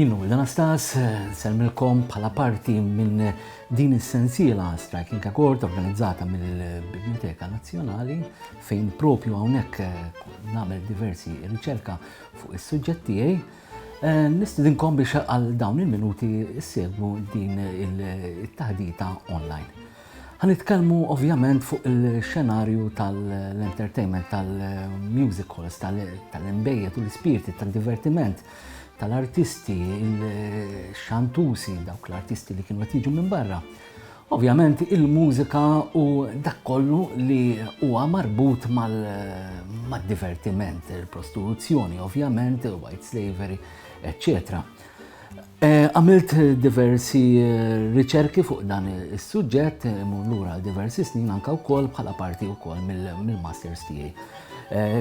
Jien Will Anastas, nsellmilkom bħala parti minn din is-sensiela Striking a Chord organizzata mill-Biblioteka Nazzjonali fejn propju hawnhekk nagħmel diversi riċerka fuq is-suġġett tiegħi. Eh, nistidinkom biex għal dawn il-minuti issegwu din il-taħdita online. Ħa nitkellmu ovvjament fuq il-xenarju tal-entertainment, tal-music halls, tal-imbejjed u l-ispirti, tal-divertiment, tal-artisti, il-xantusi, dawk l-artisti li kienu qed jiġu minn barra. Ovvjament il-mużika u dak kollu li huwa marbut mal-divertiment, il-prostituzzjoni, ovvjament, il-white slavery, eccetera. Għamilt diversi riċerki fuq dan is-suġġett, imur lura għal diversi snin anke wkoll bħala parti wkoll mill-masters tiegħi.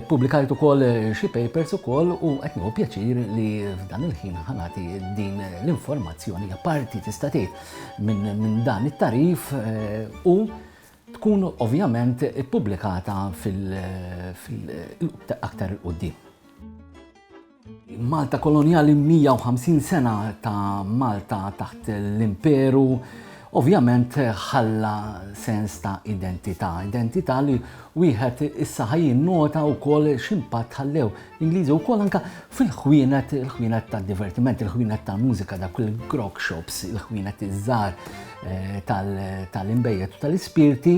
Pubblikajt ukoll xi papers ukoll u qed nieħu pjaċir li f'dan il-ħin ħanati din l-informazzjoni hija parti tista' tgħid minn dan it-tarif u tkun ovvjament ippubblikata fil-aktar il-qudiem. Malta kolonjali 150 sena ta' Malta taħt l-imperu ovvjament ħalla sens ta' identità, identità li wieħed issa ħa jinnota wkoll x'impatt ħallew l-Ingliżi wkoll anke fil-ħwienet, il-ħwienet tad-divertiment, il-ħwienet tal-mużika, dak il-grog shops, il-ħwienet iż-żgħar eh, tal-inbejjed u tal-ispirti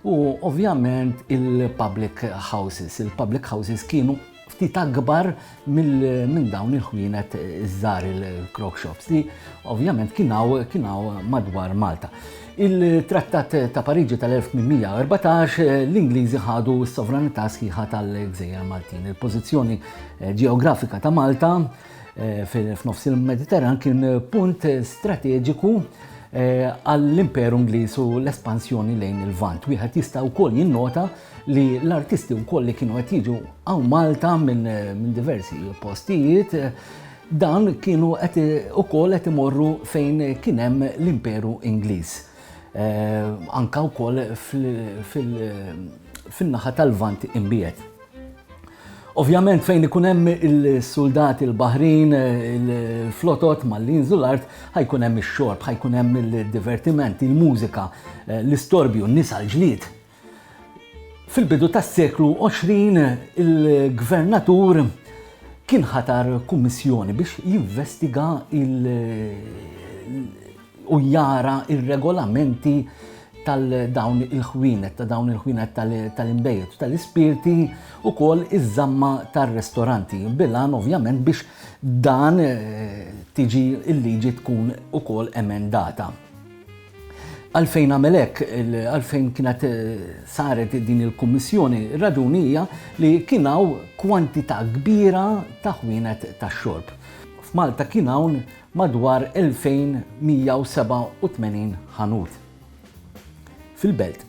u ovvjament il-public houses. Il-public houses kienu ftit akbar minn dawn il-ħwienet iż-żgħar il-crock shops li ovvjament kien hawn madwar Malta. Il-Trattat ta' Pariġi tal-1814 l-Ingliżi ħadu s-sovranità sħiħa tal-Gżejjer Maltin. Il-pożizzjoni eh, ġeografika ta' Malta eh, f'nofs il-Mediterran kien punt strateġiku eh, għall-Imperu Ingliż u l-espansjoni lejn il-Vant. Wieħed jista' wkoll jinnota li l-artisti wkoll li kienu qed jiġu hawn Malta minn diversi postijiet, dan kienu qed ukoll qed imorru fejn kien hemm l-Imperu Ingliż. Eh, anka wkoll fin-naħa tal-Lvant imbiegħed. Ovvjament fejn ikun hemm il-soldati l-baħrin, il-flotot mal-linżu l-art, ħajkun hemm ix-xorb, ħajkun hemm il-divertiment, il-mużika, eh, l-istorbju, n-nisa l-ġlied. Fil-bidu tas-seklu 20 il-gvernatur kien ħatar kummissjoni biex jinvestiga il u jara ir-regolamenti tal-dawn il-ħwienet, ta' dawn il-ħwienet tal-inbejjed u tal-ispirti u kol iż-żamma tar-restoranti. Bilan ovvjament biex dan eh, tiġi il-liġi tkun ukoll emendata. Għalfejn għamel hekk, għalfejn kienet saret din il-kummissjoni, ir-raġuni hija li kien hawn kwantità kbira ta' ħwienet tax-xorb. F'Malta kien hawn madwar 2187 ħanut. Fil-belt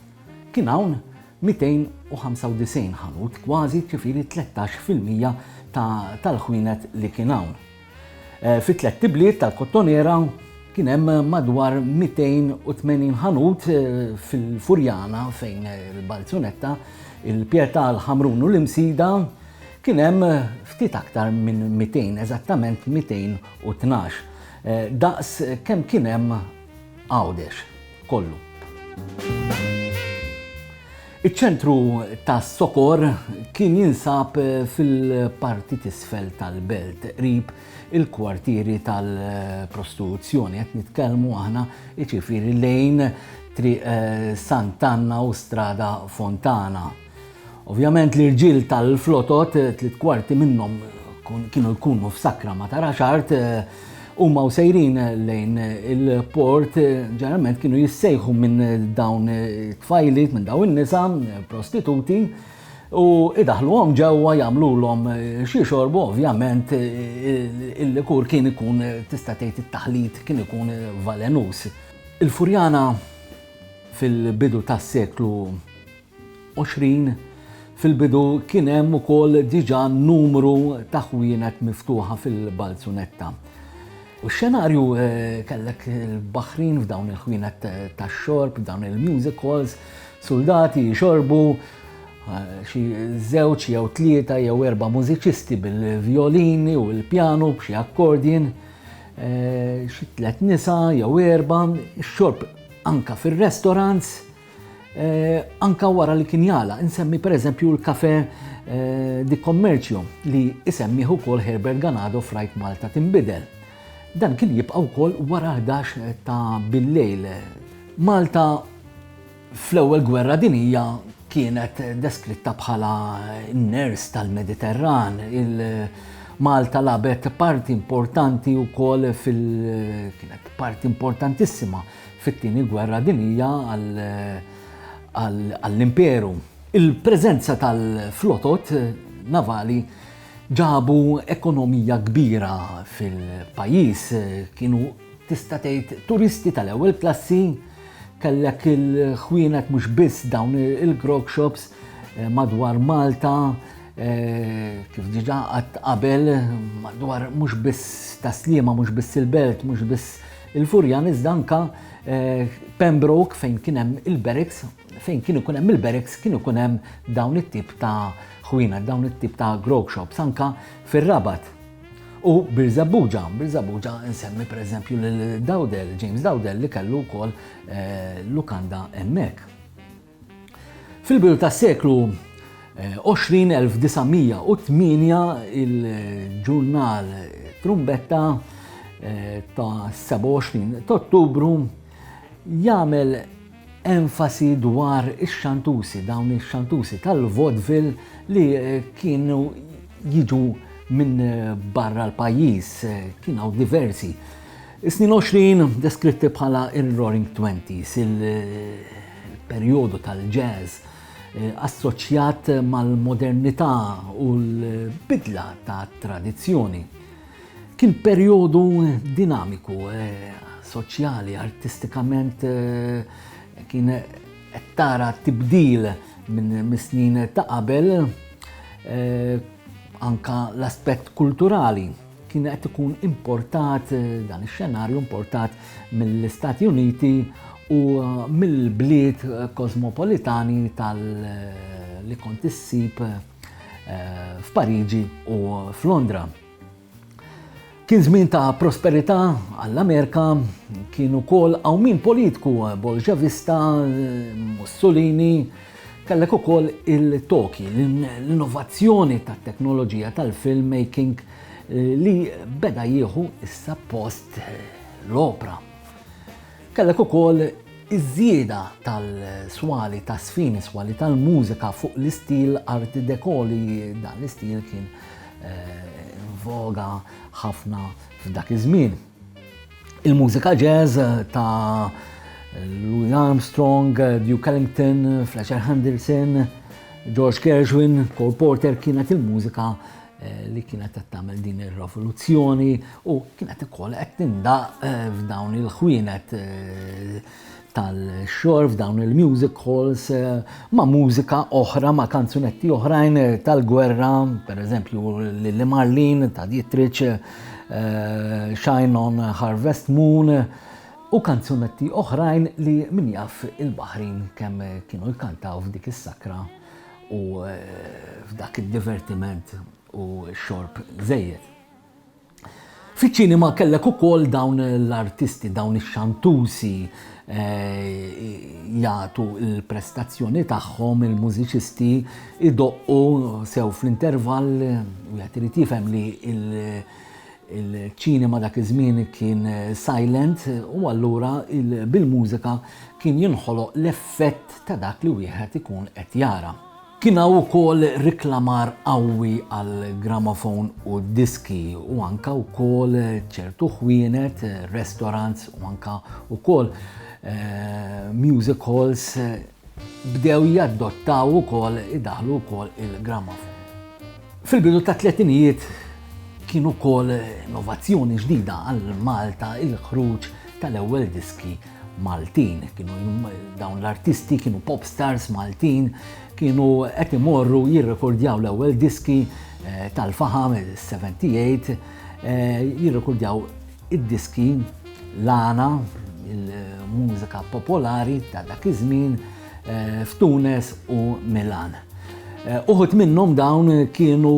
kien hawn 295 ħanut, kważi ġifieri 13% tal-ħwienet li kien hawn. Eh, Fit-tlett ibliet tal-Kottonera kien hemm madwar 280 ħanut eh, fil-Furjana fejn il-Balzunetta, il-Pietà, l-Ħamrun u l-Imsida kien hemm ftit aktar minn 200, eżattament 212. Eh, daqs kemm kien hemm Għawdex kollu. Iċ-ċentru tas-sokor kien jinsab fil-parti t'isfel tal-belt, qrib il-kwartieri tal-prostituzzjoni. Qed nitkellmu aħna jiġifieri lejn Triq eh, Sant'Anna u Strada Fontana. Ovvjament l-irġiel tal-flotot, tliet kwarti minnhom kienu jkunu f'sakra ma tarax art, huma u sejrin lejn il-port, ġeneralment kienu jissejħu minn dawn tfajliet, minn dawn in-nisa, prostituti, u idaħluhom ġewwa jagħmlulhom xi xorbu, ovvjament il-likur kien ikun tista' tgħid it-taħlit kien ikun valenus. Il-Furjana fil-bidu tas-seklu 20 Fil-bidu kien hemm ukoll diġà numru ta' ħwienet miftuħa fil-Balzunetta. U x-xenarju eh, kellek il-baħrin f'dawn il-ħwienet tax-xorb, f'dawn il-music halls, soldati jxorbu, eh, xi żewġ jew tlieta jew erba' mużiċisti bil-vjolini u l-pjanu b'xi accordion. xi tlet nisa jew erba, xorb anka fir-restaurants, anka wara li kien jagħlaq. Insemmi pereżempju l-Café di Commercio li isemmih ukoll Herbert Ganado f'Rajt Malta Tinbidel. Dan kien jibqa' wkoll wara 11 ta' billejl. Malta fl-Ewwel Gwerra Dinjija kienet deskritta bħala n-ners tal-Mediterran. Malta lagħbet parti importanti wkoll fil kienet parti importantissima fit-Tieni Gwerra Dinjija għall-Imperu. Il-preżenza tal-flotot navali ġabu ekonomija kbira fil-pajjiż, kienu tista' tgħid turisti tal-ewwel klassi, kellek il-ħwienet mhux biss dawn il-grog shops eh, madwar Malta, eh, kif diġà qatt qabel, madwar mhux biss Taslima, mhux biss il-Belt, mhux biss il-Furjan, iżda anka eh, Pembroke fejn kien hemm il-barracks, fejn kien ikun hemm il-barracks kien ikun hemm dawn it-tip ta' ħwienet, dawn it-tip ta' grog shops anka fir-Rabat. U Birżebbuġa, Birżebbuġa nsemmi pereżempju lil Dowdell, James Dowdell li kellu wkoll eh, lukanda hemmhekk. Fil-bidu tas-seklu 20 eh, 1908 il-ġurnal Trumbetta eh, ta' 27 ta' Ottubru jagħmel enfasi dwar ix-xantusi, dawn ix-xantusi tal-vaudeville li kienu jiġu minn barra l-pajjiż, kien hawn diversi. Is-snin 20 deskritti bħala il-Roaring Twenties, il-perjodu tal-jazz eh, assoċjat mal-modernità u l-bidla ta' tradizzjoni. Kien perjodu dinamiku, soċjali, artistikament kien qed tara tibdil minn snin ta' qabel, anka l-aspett kulturali kien qed ikun importat dan ix-xenarju importat mill-Istati Uniti u mill-bliet kosmopolitani tal li kont issib f'Pariġi u f'Londra. Kien żmien ta' prosperità għall-Amerika, kien ukoll qawmien politiku bolxevista, Mussolini, kellek ukoll il-Toki, l-innovazzjoni tat-teknoloġija tal-filmmaking eh, li beda jieħu issa post l-opra. Kellek ukoll iż-żieda tal-swali ta' sfin, swali tal-mużika fuq l-istil Art Deco li dan l-istil kien eh, voga ħafna f'dak iż-żmien. Il-mużika jazz ta' Louis Armstrong, Duke Ellington, Fletcher Henderson, George Gershwin, Cole Porter kienet il-mużika Eh, li kienet qed tagħmel din ir-rivoluzzjoni u kienet ukoll qed tindaq eh, f'dawn il-ħwienet eh, tal-xor, f'dawn il-music halls, ma' mużika oħra, ma' kanzunetti oħrajn tal-gwerra, per eżempju Lili Marlin ta' Dietrich, Shine on Harvest Moon, u kanzunetti oħrajn li min jaf il-Baħrin kemm kienu jkantaw f'dik is-sakra u f'dak id-divertiment u xorb żejjed. Fiċ-ċinema kellek ukoll dawn l-artisti, dawn ix-xantusi eh, jagħtu l-prestazzjoni tagħhom, il-mużiċisti idoqqu sew fl-intervall, wieħed irid jifhem li il-ċinema dak iż-żmien kien silent u allura bil-mużika kien jinħoloq l-effett ta' dak li wieħed ikun qed jara. Kien hawn ukoll riklamar qawwi għall-gramophone u d-diski u anka wkoll ċertu ħwienet, restaurants u anka wkoll eh, music halls bdew jaddottaw ukoll idaħlu wkoll il-gramophone. Fil-bidu tat-tletinijiet kien ukoll innovazzjoni ġdida għal Malta il-ħruġ tal-ewwel diski Maltin. Kienu dawn l-artisti kienu pop stars Maltin, kienu qed imorru jirrekordjaw l-ewwel diski eh, tal-faħam il-78, eh, jirrekordjaw id-diski l-għana, il-mużika popolari ta' dak iż-żmien eh, f'Tunes u Milan. Uħud minnhom dawn kienu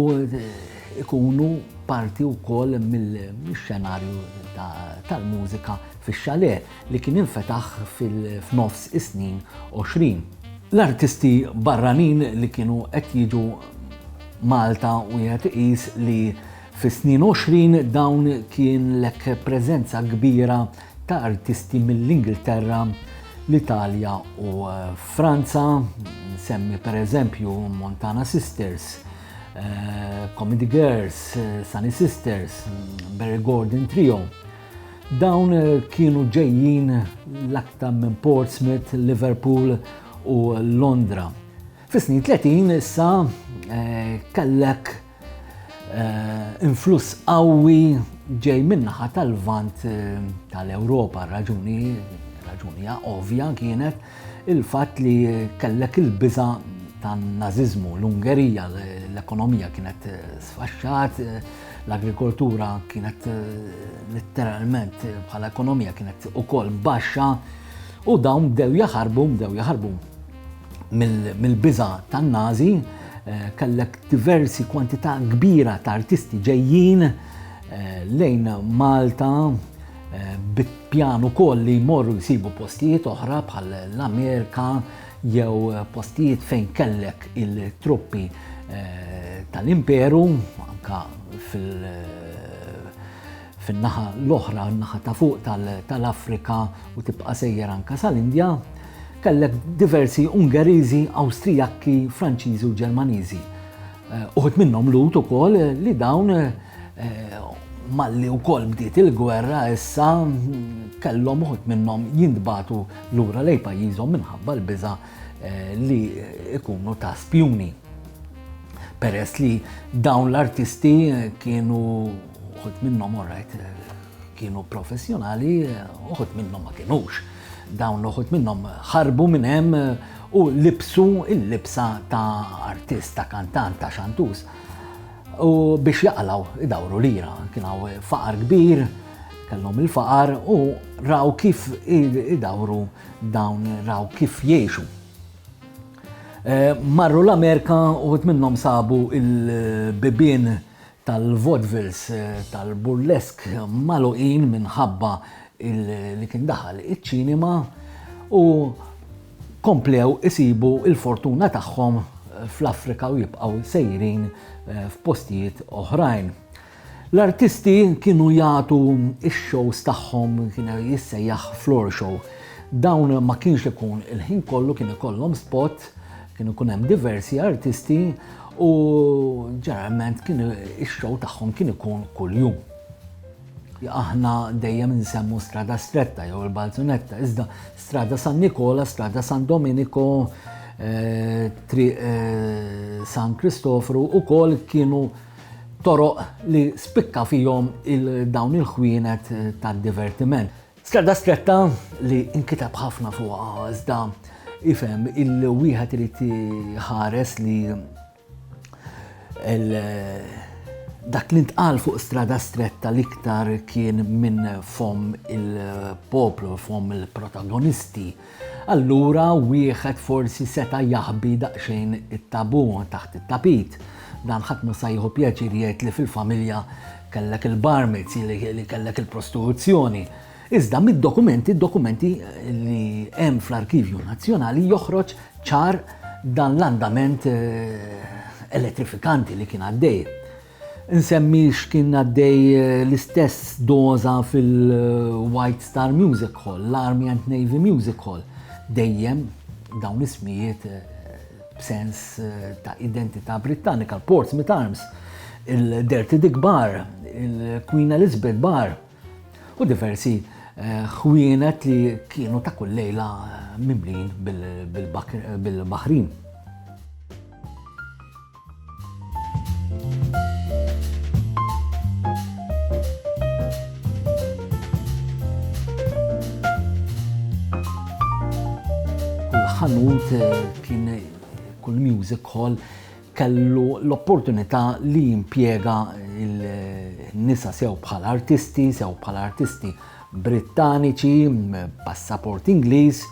ikunu parti wkoll mill-xenarju tal-mużika fix-Chalet li kien infetaħ f'nofs is-snin 20. L-artisti barranin li kienu qed jiġu Malta wieħed iqis li fis-snin 20 dawn kienlek preżenza kbira ta' artisti mill-Ingilterra, l-Italja u Franza, nsemmi pereżempju Montana Sisters, Comedy Girls, Sunny Sisters, Barry Gordon Trio. Dawn kienu ġejjin l-aktar minn Portsmouth, Liverpool u Londra. Fis-snin 30 issa kellek influss qawwi ġej min-naħa tal-Lvant tal-Ewropa. Raġuni raġuni ovvja kienet il-fatt li kellek il-biża' tan-Nażiżmu, l-Ungerija, l-ekonomija kienet sfaxxat, l-agrikoltura kienet letteralment bħala ekonomija kienet ukoll baxxa u dawn bdew jaħarbu, bdew jaħarbu mill-biża' tan-Nazi, kellek diversi kwantità kbira ta' artisti ġejjin lejn Malta bit-pjan ukoll li jmorru jsibu postijiet oħra bħal l-Amerika jew postijiet fejn kellek il-truppi tal-Imperu, anka fil- fin-naħa l-oħra, n-naħa ta' fuq tal-Afrika u tibqa' sejjer anka sal-Indja, kellek diversi Ungeriżi, Awstrijakki, Franċiżi u Ġermaniżi. Eh, uħud minnhom Lhud ukoll eh, li dawn eh, malli wkoll bdiet il-gwerra issa kellhom uħud minnhom jintbatu lura lejn pajjiżhom minħabba l-biża' li ikunu ta' spjuni. Peress li dawn l-artisti kienu uħud minnhom orajt kienu professjonali, uħud minnhom ma kienux. Dawn uħud minnhom ħarbu minn hemm u libsu il-libsa ta' artist, ta' kantant, ta' xantus. U biex jaqlaw idawru lira, kien hawn faqar kbir, kellhom il-faqar u raw kif idawru dawn raw kif jgħixu. Eh, marru l-Amerika u minnhom sabu il-bibien tal-vaudevilles eh, tal-burlesk magħluqin minħabba li kien daħal iċ-ċinema u komplew isibu il-fortuna tagħhom eh, fl-Afrika u jibqgħu sejrin f'postijiet oħrajn. L-artisti kienu jagħtu x-shows tagħhom kien jissejjaħ floor show. Dawn ma kienx ikun il-ħin kollu kien ikollhom spot, kien ikun hemm diversi artisti u ġeneralment kien ix-show tagħhom kien ikun kuljum. Aħna dejjem insemmu Strada Stretta jew il-Balzunetta, iżda Strada San Nikola, Strada San Domenico, eh, Triq eh, San Kristofru ukoll kienu Toroq li spikka fihom il dawn il-ħwienet tad-divertiment. Strada stretta li nkiteb ħafna fuqha iżda ifhem il-wieħed irid iħares li dak li ntqal fuq strada stretta l-iktar kien minn fomm il-poplu, fomm il-protagonisti. Allura wieħed forsi seta' jaħbi daqsxejn it-tabù taħt it-tapit. Dan ħadd mhu sa jieħu pjaċir jgħid li fil-familja kellek il-barmaids, li kellek il-prostituzzjoni. Iżda mid-dokumenti, dokumenti li hemm fl-Arkivju Nazzjonali joħroġ ċar dan l-andament elettrifikanti li kien għaddej. Insemmi x'kien għaddej l-istess doża fil-White Star Music Hall, l-Army and Navy Music Hall. Dejjem dawn ismijiet b'sens ta' identità Brittanika, l-Portsmouth Arms, il-Dirty Dick Bar, il-Queen Elizabeth Bar u diversi ħwienet li kienu ta' kull lejla mimlin bil-baħrin. Kull ħanut eh, kien kull music hall kellu l-opportunità li jimpjega il-nisa sew bħala artisti, sew bħala artisti Brittaniċi, passaport Ingliż,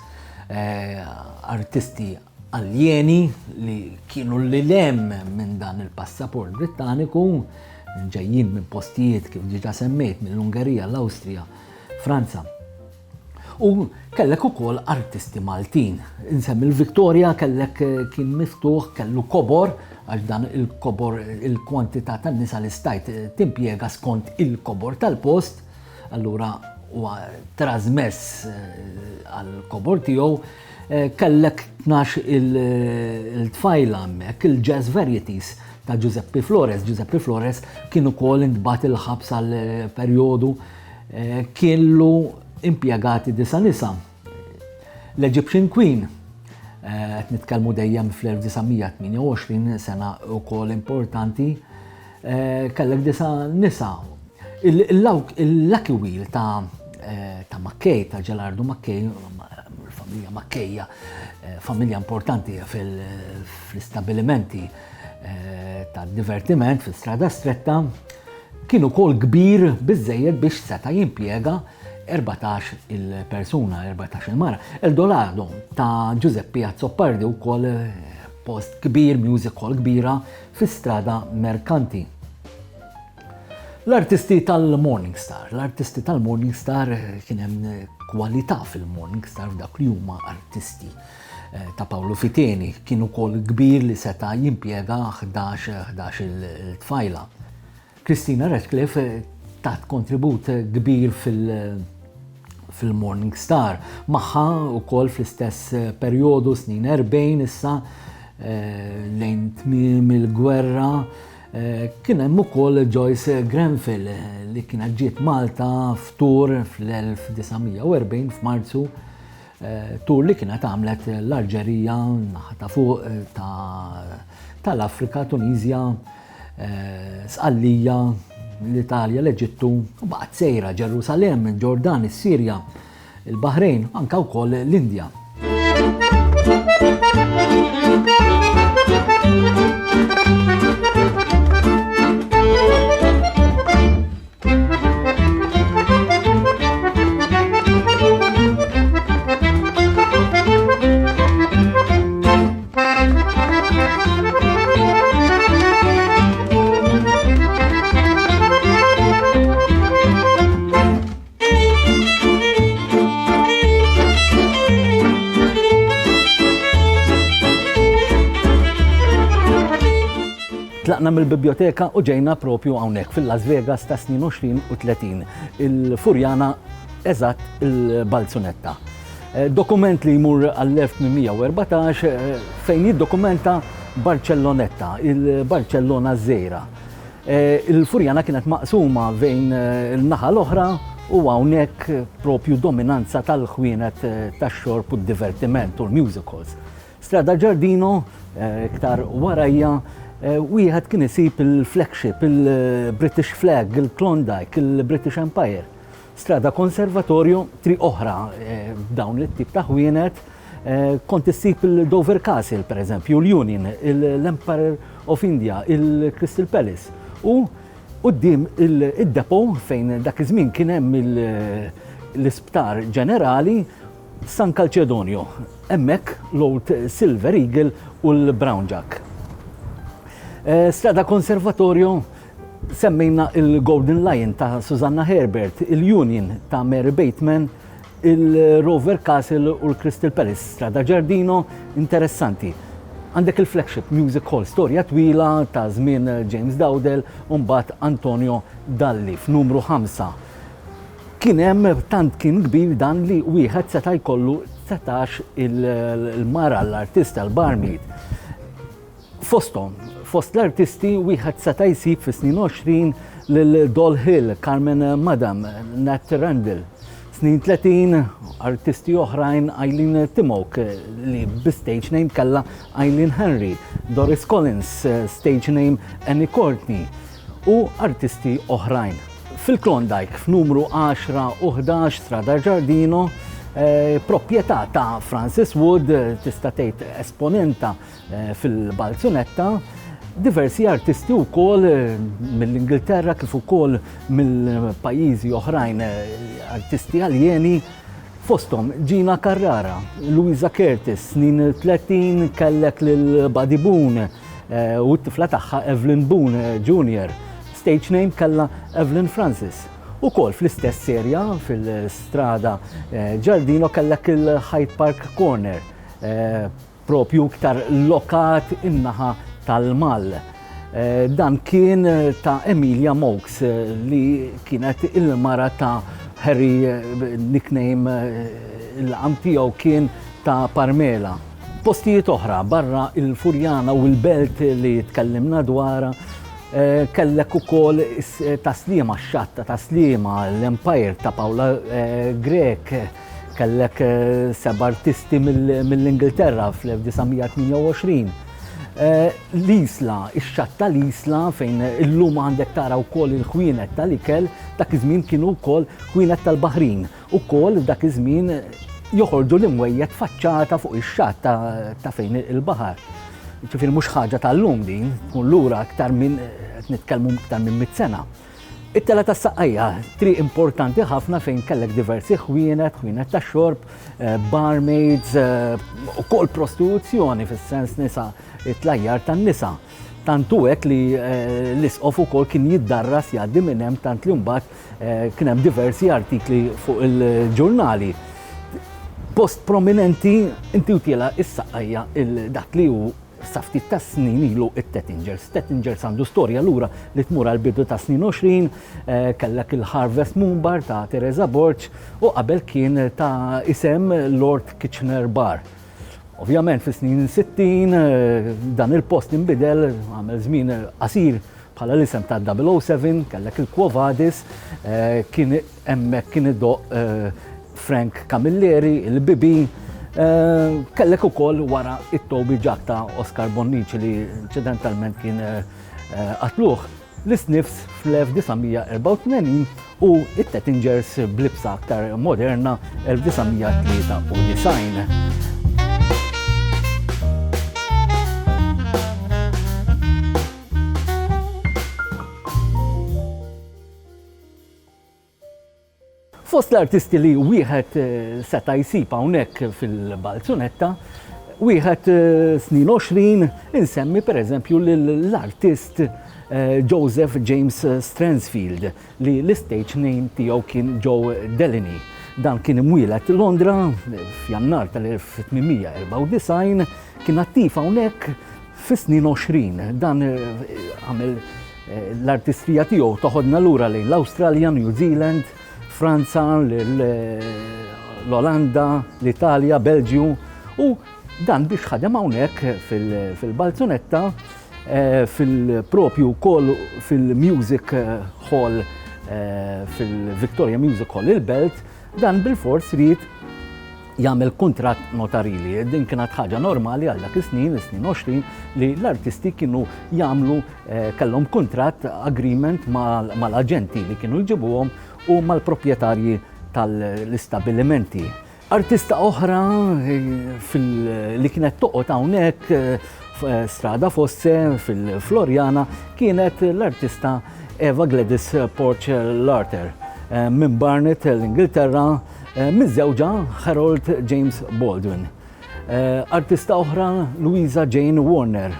eh, artisti aljeni li kienu lil hemm minn dan il-passaport Brittaniku. ġejjin minn postijiet kif diġà semmejt mill-Ungerija, l-Awstrija, Franza. U kellek ukoll artisti Maltin. Insemmi l-Victoria kellek eh, kien miftuħ, kellu kobor, għax dan il-kobor il-kwantità tan-nisa li stajt eh, timpjega skont il-kobor tal-post, allura huwa trasmess eh, għal kobor tiegħu kellek 12 il-tfajla hemmhekk, il-Jazz Varieties ta' Giuseppe Flores. Giuseppe Flores kien ukoll intbagħat il-ħabs għal perjodu Kienlu impjegati disa' nisa. L-Egyptian Queen, qed nitkellmu dejjem fl-1928, sena wkoll importanti, kellek disa' nisa. Il-Lucky Wheel ta' ta' Mackay, ta' Gelardo Mackay, il-familja Mackay, familja importanti fl-istabbilimenti ta' divertiment fil-Strada Stretta, kien ukoll kbir biżżejjed biex seta' jimpjega 14 il-persuna, 14 il-mara. Eldorado ta' Giuseppe Azzopardi wkoll eh, post kbir, music hall kbira fi strada Merkanti. L-artisti tal-Morning Star, l-artisti tal-Morning Star eh, kien hemm eh, kwalità fil-Morning Star f'dak li huma artisti ta' Paolo Fiteni kien ukoll kbir li seta' jimpjega 11 11 il-tfajla. Christina Ratcliffe tat kontribut kbir fil- fil-Morning Star. Magħha wkoll fl-istess perjodu snin 40 issa eh, lejn tmiem il-gwerra eh, kien hemm ukoll Joyce Grenfell eh, li kienet ġiet Malta f'tur fl-1940 f'Marzu Tur li kienet għamlet l-Alġerija, naħa ta' fuq tal-Afrika, Tunisja, Sqallija, l-Italja, l-Eġittu, u baqgħet sejra Ġerusalemm, il-Ġordan, is-Sirja, il-Baħrejn, anka wkoll l-Indja. Tlaqna mill-biblioteka u ġejna propju hawnhekk fil-Las Vegas ta' snin 20 u 30, il-Furjana eżatt il-Balzunetta. Eh, dokument li jmur għall-1814 eh, fejn jiddokumenta Barcellonetta, il-Barcellona żgħira. Eh, il-Furjana kienet maqsuma bejn il-naħa l-oħra u hawnhekk propju dominanza tal-ħwienet tax-xorb u d-divertiment u l-musicals. Strada Giardino, iktar warajja, wieħed kien isib il-flagship, il-British Flag, il-Klondike, il-British Empire. Strada Conservatorio, triq oħra b'dawn it-tip ta' ħwienet, kont issib il-Dover Castle, per eżempju, l-Union, l-Empire of India, il-Crystal Palace. U quddiem id-depot fejn dak iż-żmien kien hemm l-isptar ġenerali, San Calcedonio, hemmhekk l-Old Silver Eagle u l-Brown Jack. Eh, Strada Conservatorio semmejna il-Golden Lion ta' Susanna Herbert, il-Union ta' Mary Bateman, il-Rover Castle u l-Crystal Palace. Strada Giardino, interessanti. Għandek il-flagship Music Hall, storja twila ta' żmien James Dowdell u mbagħad Antonio Dalli f'numru 5. Kien hemm tant kien kbir dan li wieħed seta' jkollu 19 il-mara l-artista l-barmaid. Fosthom, fost l-artisti wieħed seta' jsib fis-snin 20 lil Doll Hill, Carmen Madam, Nat Randall. Snin 30, artisti oħrajn Eileen Timok li bi stage name kellha Eileen Henry, Doris Collins, stage name Annie Courtney u artisti oħrajn. Fil-Klondike, f'numru 10 u 11 Strada Giardino, eh, proprjetà ta' Francis Wood, tista' tgħid esponenta eh, fil-Balzunetta, diversi artisti wkoll eh, mill-Ingilterra kif ukoll mill-pajjiżi oħrajn artisti aljeni fosthom Gina Carrara, Louisa Curtis, snin 30 kellek lil Buddy Boone, u t-tifla tagħha Evelyn Boone Jr. Stage name kellha Evelyn Francis. Ukoll fl-istess serja fil-strada Giardino kellek il-Hyde Park Corner, propju iktar lokat in-naħa tal-Mall. Dan kien ta' Emilia Mokes li kienet il-mara ta' Harry nickname il-laqam tiegħu kien ta' Parmela. Postijiet oħra barra il-Furjana u l-Belt li tkellimna dwarha Kellek ukoll Ta' Sliema, x-xatt ta' Ta' Sliema, l-Empire ta' Paola Grech, kellek seba' artisti mill-Ingilterra fl-1928. L-Isla, ix-xatt tal-Isla fejn illum għandek tara wkoll il-ħwienet tal-ikel, dak iż-żmien kienu wkoll ħwienet tal-baħrin. Ukoll dak iż-żmien joħorġu l-imwejjed faċċata fuq ix-xatt ta' fejn il-baħar. Ġifieri mhux ħaġa tal-lum din, tkun lura aktar minn qed nitkellmu iktar minn mit sena. It-tela tas-Saqqajja, triq importanti ħafna fejn kellek diversi ħwienet, ħwienet ta' xorb, eh, barmaids, eh, ukoll prostituzzjoni fis-sens nisa, it-tlajjar tan-nisa. Tant hu hekk li eh, l-isqof ukoll kien jiddarras jgħaddi minn hemm tant li mbagħad Kien hemm diversi artikli fuq il-ġurnali. Post prominenti inti u tiela is-saqajja dak li hu sa ftit ta' snin ilu it-Tettingers. Tettingers għandu storja lura li tmur għal bidu ta' snin 20, eh, kellek il-Harvest Moon Bar ta' Teresa Borg u qabel kien ta' isem Lord Kitchener Bar. Ovvjament fis-snin 60 eh, dan il-post inbidel għamel żmien qasir Bħala l-isem ta' 007 kellek il-Quo Vadis, eh, kien hemmhekk kien idoq eh, Frank Camilleri, il-Bibi, eh, kellek ukoll wara it-Toby Jack ta' Oscar Bonnici li inċidentalment kien qatluh. L-Sniffs fl-1984 u it-Tettingers blibsa aktar moderna 1993. Fost l-artisti li wieħed eh, seta' jsib hawnhekk fil-Balzunetta, wieħed eh, snin 20 insemmi pereżempju l-artist eh, Joseph James Stransfield li l-istage name tiegħu kien Joe Delaney. Dan kien imwielet Londra f'Jannar tal-1894, kien attiv hawnhekk Fis-snin 20 dan għamel l-artistrija tiegħu toħodna lura lejn l-Awstralja, New Zealand, Franza, l-Olanda, l-Italja, Belġju u dan biex ħadem hawnhekk fil-Balzunetta eh, fil-propju wkoll fil-Music Hall eh, fil-Victoria Music Hall il-Belt, dan bil-fors ried jagħmel kuntratt notarili. Din kienet ħaġa normali għal dak is-snin, is-snin 20, li l-artisti kienu jagħmlu eh, kellhom kuntratt agreement mal-aġenti li kienu jġibuhom u mal-proprjetarji tal-istabilimenti. Artista oħra eh, li kienet toqgħod hawnhekk eh, Strada Fosse fil-Floriana kienet l-artista Eva Gladys Porch Larter minn Barnet l-Ingilterra Miżżewġa Harold James Baldwin. Artista oħra Louisa Jane Warner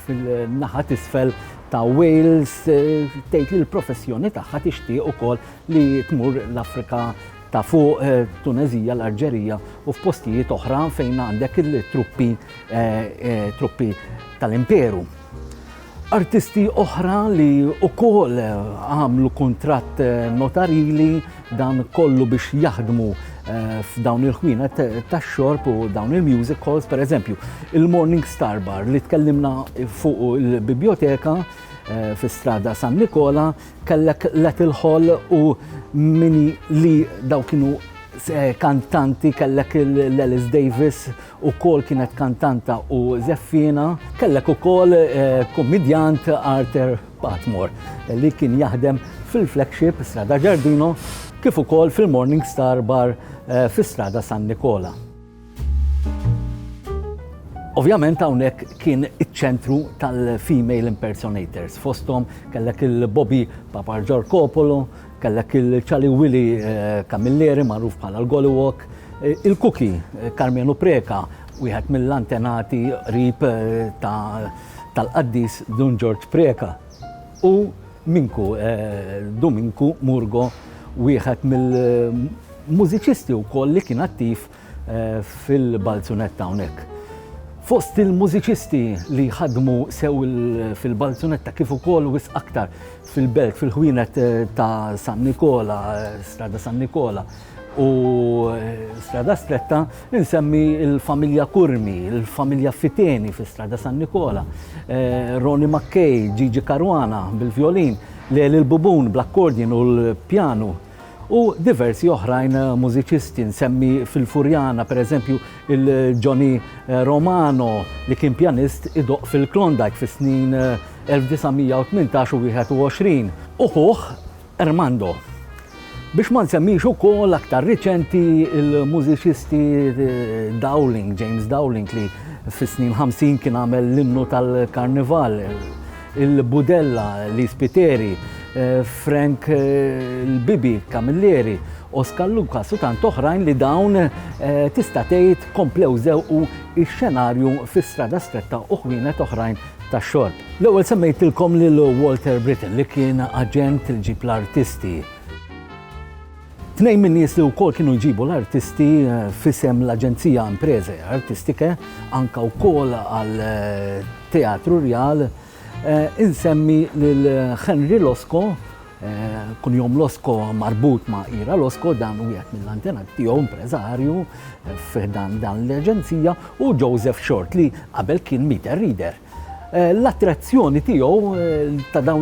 fil-naħa t'isfel ta' Wales tgħid li l-professjoni tagħha tixtieq ukoll li tmur l-Afrika ta' fuq Tunezija, l-Arġerija u f'postijiet oħra fejn għandek il-truppi truppi tal-imperu. Artisti oħra li wkoll għamlu kuntratt notarili dan kollu biex jaħdmu eh, f'dawn il-ħwienet tax-xorb u dawn il-music halls, per eżempju, il-Morning Star Bar li tkellimna fuq il-biblioteka eh, fi strada San Nikola, kellek Lettle Hall u mini li daw kienu eh, kantanti kellek l-Alice Davis Ukoll kienet kantanta u żeffiena. Kellek ukoll kummidjant Arthur Patmore li kien jaħdem fil-Flagship Strada Giardino kif ukoll fil-Morning Star Bar fi Strada San Nikola. Ovvjament hawnhekk kien iċ-ċentru tal-female impersonators. Fosthom kellek il-Bobby Papargiorcopolo, Kellek il-Charlie Willy Camilleri magħruf bħala l-Gollywog, il-Cookie Karmenu Preca, wieħed mill-antenati qrib tal-qaddis Dun Ġorġ Preca u Minku Duminku Murgo, wieħed mill-mużiċisti wkoll li kien attiv fil-Balzunetta hawnhekk. Fost il-mużiċisti li ħadmu sew fil-Balzunetta kif ukoll wisq aktar fil-belt fil-ħwienet ta' San Nikola, Strada San Nikola u Strada Stretta, insemmi il-familja Curmi, il-familja Fiteni fi Strada San Nikola, Ronnie Mackay, Gigi Caruana bil-vjolin, Leli l-Bubun bl-accordion u l-pjanu, u diversi oħrajn mużiċisti, nsemmi fil-Furjana pereżempju il-Johnny Romano li kien pjanist idoqq fil-Klondike fis-snin 1918 u 21, u ħuh Ermando. Biex ma nsemmix ukoll aktar riċenti il-mużiċisti Dowling, James Dowling li fis-snin 50 kien għamel l-innu tal-Karnival, il-Budella, Lee Spiteri, Frank l-Bibi Camilleri, Oscar Lucas u tant oħrajn li dawn tista' tgħid komplew żewqu x-xenarju fi Strada Stretta u ħwienet oħrajn tax-xorb. L-ewwel semmejtilkom lil Walter Britton li kien aġent li ġib l-artisti. Tnejn min-nies li wkoll kienu jġibu l-artisti f'isem l-Aġenzija Imprese Artistiche, anke wkoll għal Teatru Rjal, insemmi lil Henry Losco, kunjom Losco marbut ma' Ira Losco, dan wieħed mill-antenati tiegħu impreżarju fi ħdan dan l-aġenzija, u Joseph Short li qabel kien meter reader. L-attrazzjoni tiegħu ta' dawn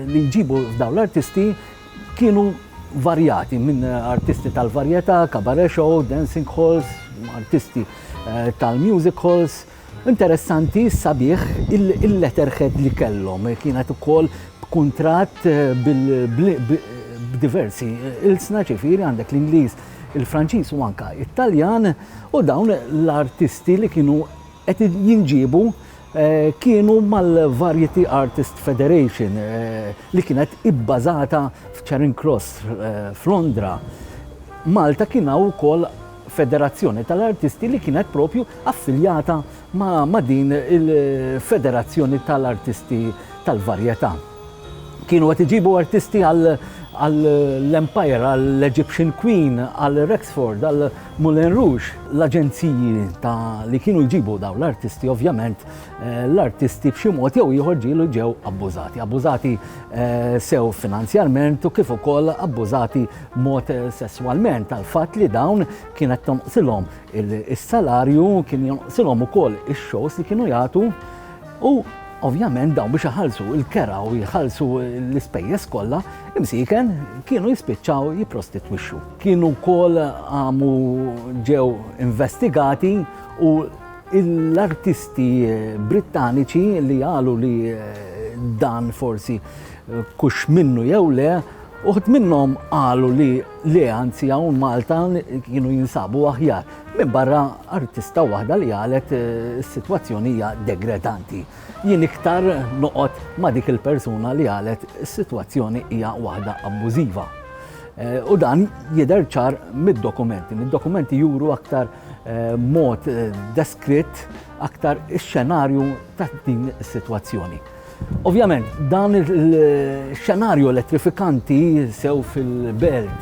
li jġibu dawn l-artisti Kienu varjati minn artisti tal-varjetà, cabaret show, dancing halls, artisti tal-music halls. Interessanti, sabiħ il-letterhead li kellhom. Kienet ukoll b'kuntratt b'diversi ilsna, ġifieri għandek l-Ingliż, il-Franċiż u anke it-Taljan, u dawn l-artisti li kienu qed jinġiebu kienu mal-Variety Artist Federation li kienet ibbażata f'Charing Cross f'Londra. Malta kien hawn ukoll federazzjoni tal-artisti li kienet propju affiljata ma' din il-federazzjoni tal-artisti tal-varjetà. Kienu qed iġibu artisti għall-Empire, għall-Egyptian Queen, għal Rexford, għal Moulin Rouge. L-aġenziji ta' li kienu jġibu dawn l-artisti, ovvjament, l-artisti b'xi mod jew ieħor ġielu ġew abbużati. Abbużati sew finanzjarment u kif ukoll abbużati mod sesswalment għall-fatt li dawn kienet tonqsilhom is-salarju, kien jonqsilhom ukoll ix-shows li kienu jagħtu u Ovvjament dawn biex iħallsu l-kera u jħallsu l-ispejjeż kollha, imsieken kienu jispiċċaw jipprostitwixxu. Kienu wkoll għamu ġew investigati u l-artisti Brittaniċi li qalu li dan forsi kux minnu jew le, uħud minnhom qalu li le anzi hawn Malta kienu jinsabu aħjar. Minbarra artista waħda li qalet is-sitwazzjoni hija degredanti. Jien iktar noqgħod ma' dik il-persuna li qalet is-sitwazzjoni hija waħda abbużiva. U dan jidher ċar mid-dokumenti. Mid-dokumenti juru aktar mod deskritt aktar ix-xenarju ta' din is-sitwazzjoni. Ovvjament, dan il-xenarju elettrifikanti sew fil-belt,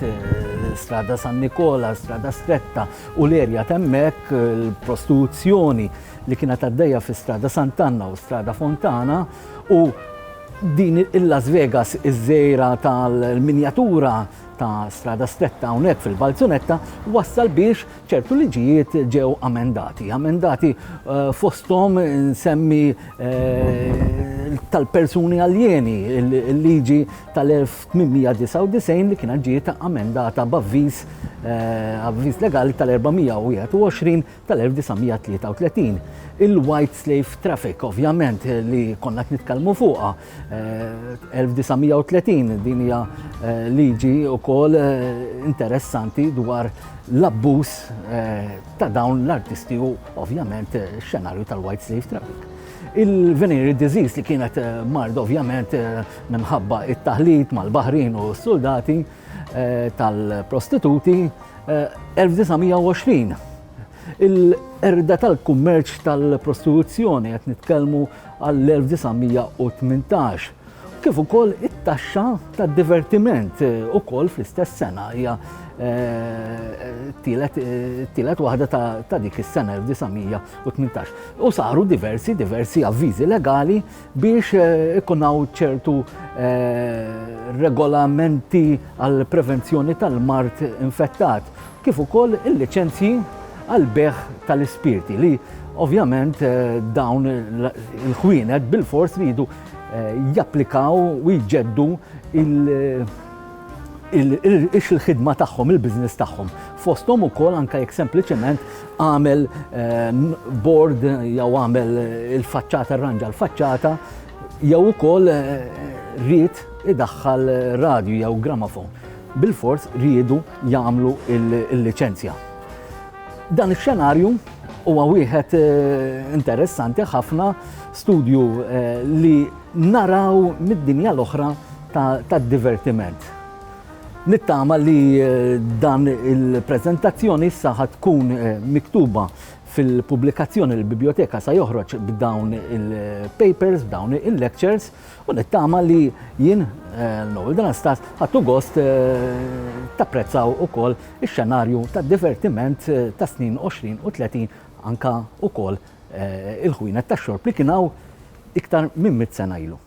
Strada San Nikola, Strada Stretta u l-erja t'hemmhekk, il-prostituzzjoni li kienet għaddejja fi Strada Sant'Anna u Strada Fontana u din il-Las Vegas iż-żejra tal-minjatura ta' Strada Stretta hawnhekk fil-Balzunetta wassal biex ċertu liġijiet ġew amendati. Amendati fosthom nsemmi tal-persuni aljeni, il-liġi tal-1899 li kienet ġiet amendata b'avviż avviż legali tal-421 tal-1933. Il-White Slave Traffic, ovvjament, li konna qed nitkellmu fuqha, 1930 din hija liġi wkoll interessanti dwar l-abbuż ta' dawn l-artisti u ovvjament x-xenarju tal-White Slave Traffic. Il-venereal disease li kienet mard ovvjament minħabba it-taħlit mal-baħrin u s-soldati tal-prostituti 1920. Il-qerda tal-kummerċ tal-prostituzzjoni qed nitkellmu għall-1918. kif ukoll it-taxxa tad-divertiment ukoll fl-istess sena hija tielet waħda ta' dik is-sena 1918. U saru diversi diversi avviżi legali biex ikun hawn ċertu regolamenti għal prevenzjoni tal-mard infettat, kif ukoll il-liċenzji għall-bejgħ tal-ispirti li ovvjament dawn il-ħwienet bilfors ridu japplikaw u jġeddu il-ħidma tagħhom, il-business tagħhom. Fosthom ukoll anke jekk sempliċement għamel board jew għamel il-faċċata, arranġa l-faċċata, jew ukoll ried idaħħal radju jew gramafon. Bilfors riedu jagħmlu il-liċenzja. Dan ix-xenarju huwa wieħed interessanti ħafna, studju li naraw mid-dinja l-oħra tad-divertiment. Nittama li dan il-preżentazzjoni issa ħa tkun miktuba fil-pubblikazzjoni li l-Biblioteka sa joħroġ b'dawn il-papers, b'dawn il-lectures, u nittama li jien, Noel D'Anastas, ħadtu gost tapprezzaw ukoll ix-xenarju tad-divertiment tas-snin 20 u 30 anka ukoll il-ħwienet tax-xorb li kien hawn iktar minn mitt sena ilu.